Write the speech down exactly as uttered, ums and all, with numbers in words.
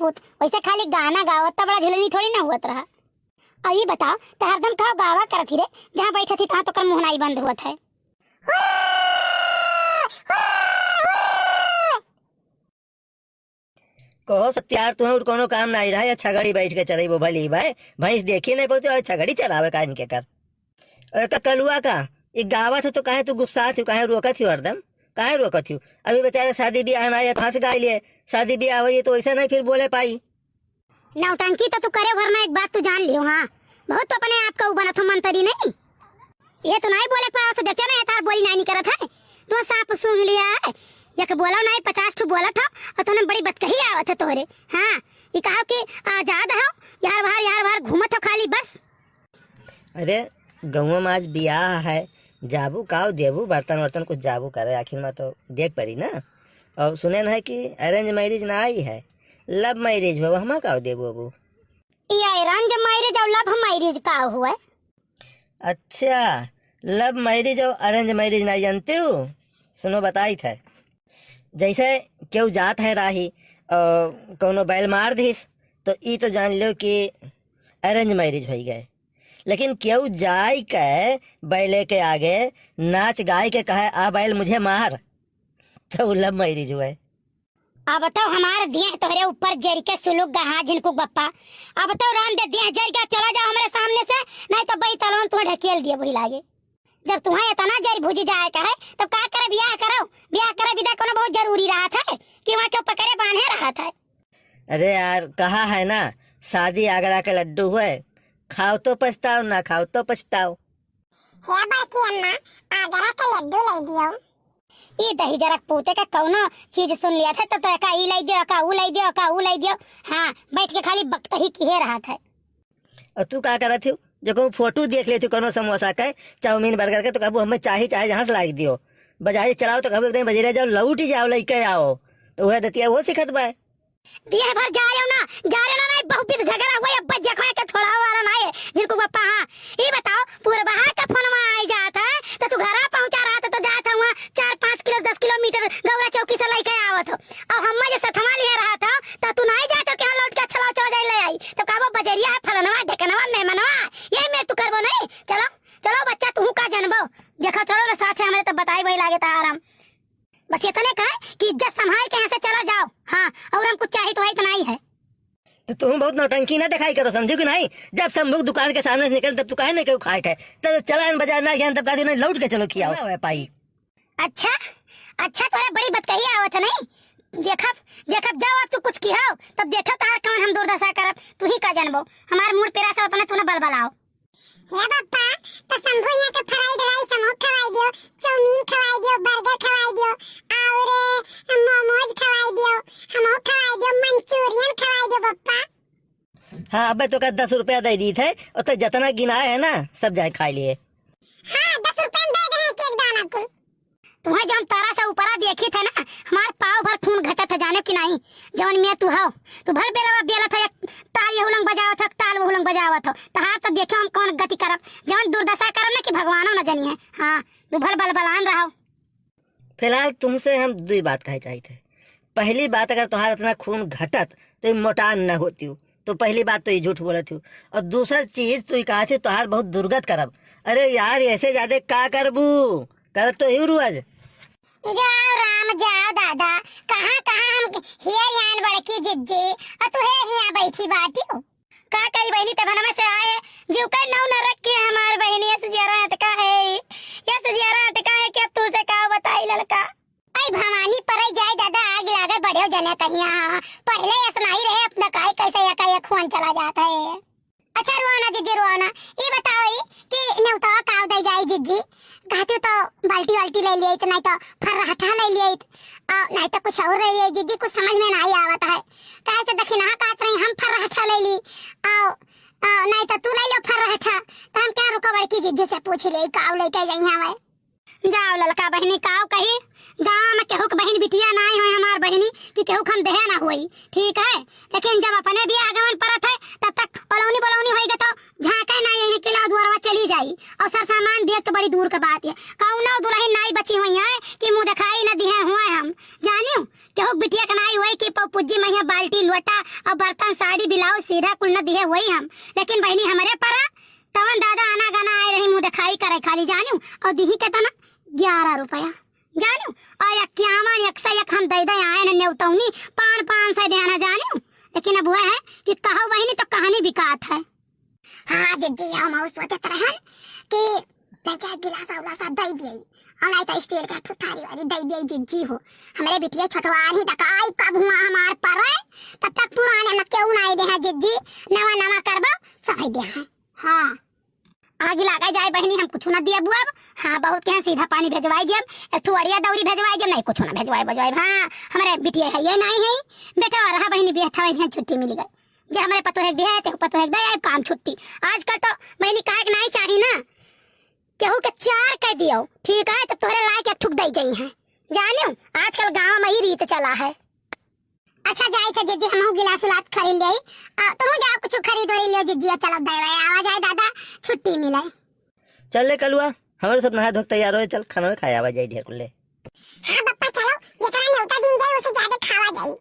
पूत, वैसे खाली गाना गावत त बड़ा झुलनी थोड़ी ना हुअत रहा। अब ई बताओ, त हरदम का गावा करत ही रे, जहाँ बैठत ही तहाँ तोकर मुँह नाई बंद हुअत है। कहो सत्यार, तुहें और कोनो काम नाई रहा, या छगड़ी बैठ के चरइबो भली भाई, भैंस देखी नहीं पड़ती और छगड़ी चरावे का इनके कर। और एक कलुआ का, ई गावत है तो काहे तू गुस्सात हो, काहे रोकत हो हरदम, काहे रोकत हो? अभी बेचारे शादी ब्याह ना है, तो हंस गाय लिए, शादी ब्याह होई तो वैसे नहीं फिर बोले पाई। नौटंकी तो तू करे भरना, एक बात तू जान लियो, हाँ, बहुत तो अपने आप का ऊ बनत हो मंत्री नहीं। ये तो नहीं बोले के पावत, देखते नहीं तार बोली नहीं निकरत है। तू सांप सूंघ लिया है, एक बोलो नहीं पचास ठो बोलत हो, और तूने बड़ी बतकही आवत है तोहरे। हाँ, ये कहो कि आजाद हो, यार बाहर यार बाहर घूमत हो खाली बस। अरे, गौवा में आज बियाह है, जाबू काव देबू, बर्तन वर्तन कुछ जाबू करे, आखिर में तो देख पड़ी ना। और सुने न है कि अरेंज मैरिज ना आई है, लव मैरिज हुआ, हमा काव देबू अबू? ये अरेंज मैरिज और लव मैरिज का हुआ? अच्छा, लव मैरिज और अरेंज मैरिज नहीं जानते हो? सुनो, बताई थे। जैसे केहू जात है राही और कौनो बैल मार दिस, तो ई तो जान लो कि अरेंज मैरिज हो गए। लेकिन केहू जाई के बैले के आगे नाच गाय के कहे, "आ बैल मुझे मार," तो उ लव मैरिज हुआ है। अब तो हमार देह तोहरे ऊपर जरि के सुलुक गहा झिनकुक बप्पा। अब तो राम दे देह जरि के चला जाओ हमरे सामने से, नहीं तो बैतलवन तुम्हें ढकेल दिए वही लागे। जब तुम्हें इतना जरि भुजी जाए का है, तब का करे, ब्याह करो, ब्याह करे बिना कोनो बहुत जरूरी रहत है कि वहाँ क्यों पकड़े बांधे रहत है। अरे यार, कहा है ना, शादी आगरा के लड्डू हुए, खाओ तो पछताओ, ना खाओ तो पछताओ। हे बड़की अम्मा, आगरा के लड्डू ले दियो। ई दही जरक पूते का कौनो चीज सुन लिया था, तो, तो का ई ले दियो, का ऊ ले दियो, का ऊ ले दियो। हाँ, बैठ के खाली बकतही किहे रहत है। और तू का करत हो? जो कहूँ फोटो देख लेती कोनो समोसा के, चाउमीन, बर्गर के, तो कहबू, "हमें चाही, चाहे जहाँ से लाइक दियो।" बाजारी चलाओ तो कहबू, "एकदम बजरिया जाओ, लौट ही जाओ, लेके आओ।" तो वह दतिया वो सिखत बा। दिन भर जायो ना, जायो ना, नहीं, बहुत भी झगड़ा हुआ, अब देखो के छोड़ाओ वाला ना है, जिनको बप्पा, हाँ। ई बताओ, पूरा बहा के फोनवा आई जात है, तो तू घरा पहुँचा रहा था, तो जात है वहाँ चार पाँच किलो, दस किलोमीटर गौरा चौकी से लेके आवत हो। और हम जे सथवा लिए रहा था, तो तू नहीं जाते कि हाँ, लौट के अच्छा लाओ, चलो जाए ले आई। तो कहबो, "बजरिया है, फलनवा, ढेकनवा, मेमनवा, यही मेर तू करबो नहीं। चलो, चलो बच्चा, तू का जानबो? देखो, चलो ना साथ है हमारे, तो बताई वही लागे तार हम।" बस इतने कहे कि इज्जत संभाल के यहाँ से चला जाओ। हाँ, और हम कुछ चाही तो है इतना ही है। तो तुम बहुत नौटंकी ना दिखाई करो, समझो कि नहीं? जब सब लोग दुकान के सामने से निकले, तब तू काहे नहीं केहू खाए के? तब चला इन बाजार ना गया, तब कहती नहीं, लौट के चलो खियाओ। ना हुआ पाई। अच्छा, अच्छा, तोरे बड़ी बतकही आवत है नहीं? देखब, देखब, जाओ अब तू कुछ की हो, तब देखब तार कौन हम दुर्दशा करब, तू ही का जानबो। हमार मूड पेरा सब अपने तू ना बलबलाओ। हे बप्पा, तो शंभू यहाँ के फ्राइड राइस हमहू खवाई दियो, चाउमीन खवाई दियो, बर्गर खवाई दियो, और मोमोज खवाई दियो, हमहू खवाई दियो, मंचूरियन खवाई दियो बप्पा। हाँ, अबे तो का दस रुपया दे दी थे, और तो जितना गिनाए है ना, सब जाए खा लिए। हाँ, दस रुपया में दे दे एक एक दाना कुल। तुम्हें जौन तारा से ऊपरा देखी थे ना, हमार पाव भर खून घटत है, जाने कि नहीं? जौन में तू हो, तू भर बेलवा बेलत हो, एक ताल यहू लंग बजावत हो, एक ताल वहू लंग बजावत हो। तहार तो देखो हम कौन गति करब, जौन दुर्दशा करब ना कि भगवानो न जनिए। हाँ, तू भर बलबलान रहो। फिलहाल तुमसे हम दुई बात कहे चाहित है। पहली बात, अगर तोहार इतना खून घटत तो ये मोटान न होती हो, तो पहली बात तो ये झूठ बोलत हो, और दूसर चीज तू ये कहत हो तोहार बहुत दुर्गत करब। अरे यार, ऐसे ज्यादा का करबू? करत तो ही रुआज। जाओ राम, जाओ दादा, कहाँ कहाँ हम हेर आन बड़की जिज्जी, और तू हे हियाँ बैठी बाटी हो। का करी बहिनी, तब हनवा से आए, जीव का नौ नरक के हमार बहिनी, यस जियरा अटका है, यस जियरा अटका है कि अब तू से का बताई ललका। आई भवानी परई जाए दादा, आग लागे बड़े जने कहिया, पहले यस नहीं रहे, अपना काहे कैसे एकाएक हुअन चला जाता है। अच्छा रुआना जिज्जी रुआना, ई बताओ ई कि नेवता काव दे जाई जिज्जी, कहते तो बाल्टी वाल्टी ले लिए, नहीं तो फर्राठा ले लिए, आ, नहीं तो कुछ और ले लिए जिज्जी, कुछ समझ में नहीं आवत है। काहे से दखिनहा कहत रही हम फर्राठा ले ली, आओ, आ, नहीं तो तू ले लो फर्राठा, तो हम क्या रुको बड़की जिज्जी से पूछ ले काव लेके जाई हवे। जाओ ललका बहिनी, काव कही, गाँव में केहू के बहिन बिटिया नाई होई हमार बहिनी कि केहू के हम देहे ना होई, ठीक है? लेकिन जब अपने बियाह गवन परत है, तब तक ओलौनी बलौनी होई गए तो झांके ना यही किला दुआरवा चली जाई। और सर सामान दिए तो बड़ी दूर के बात है। कौनो दुल्हन नाई बची हुई है कि मुँह दिखाई न दिहे हुए हम। जानियो, केहू के बिटिया के नाई होई कि पौ पुज्जी में है बाल्टी लोटा और बर्तन साड़ी ब्लाउज सीधा कुल न दिहे होई हम। लेकिन बहिनी हमरे परा तवन दादा आना गाना आए रही मुँह दिखाई करे खाली, जानियो, और दिही केतना? ग्यारह रुपया। जानियो, और इक्यावन, एक सौ एक हम दे दे आए न नेवतौनी, पान पान सौ देना जानियो। लेकिन अब वह है कि कहो बहिनी तो कहानी बिकात है। हाँ जिज्जी, हम और सोचत रहन कि ले जाए गिलास उलास दे दिए, और नहीं तो स्टील का ठो थारी वारी दे दिए जिज्जी हो। हमरे बिटिया छोटवार ही तक आई, कब हुआ हमार पर है, तब तक पुराने में क्यों नहीं दे हैं जिज्जी, नवा नवा करबो सब दे हैं। हाँ। आगी लागे जाए बहिनी, हम कुछ ना दियब अब। हाँ, बहुत के यहाँ सीधा पानी भेजवाई दियब, एक ठो अड़िया दौरी भेजवाई दियब, नहीं कुछ ना भेजवाई बजवाई। हाँ, हमरे बिटिया है ये नहीं है, बेटा रहा बहिनी, बेटा है, छुट्टी मिली गई। जे हमरे पतोह के दिहे, ते पतोह के दे, आए काम छुट्टी। आजकल तो बहिनी काहे के नहीं चाही ना, केहू के चार कह दियो, ठीक है, तो तोहरे लायक एक ठुक दे जाई हैं। जानियो, आजकल गाँव में ही रीत चला है। अच्छा, जाई थे जिज्जी, हमहू गिलास उलास खरीद ले। आ, तुहू जाओ कुछ खरीद उरीद लियो जिज्जी, चलो देवे आवा जाए दादा, छुट्टी मिले। चल ले कलुआ, हमरे सब नहा धो के तैयार होए, चल खाना खाए आवा जाए ढेर कुल ले। हाँ बप्पा, चलो, जितना न्योता दिन जाए, उसे ज्यादा खावा जाए।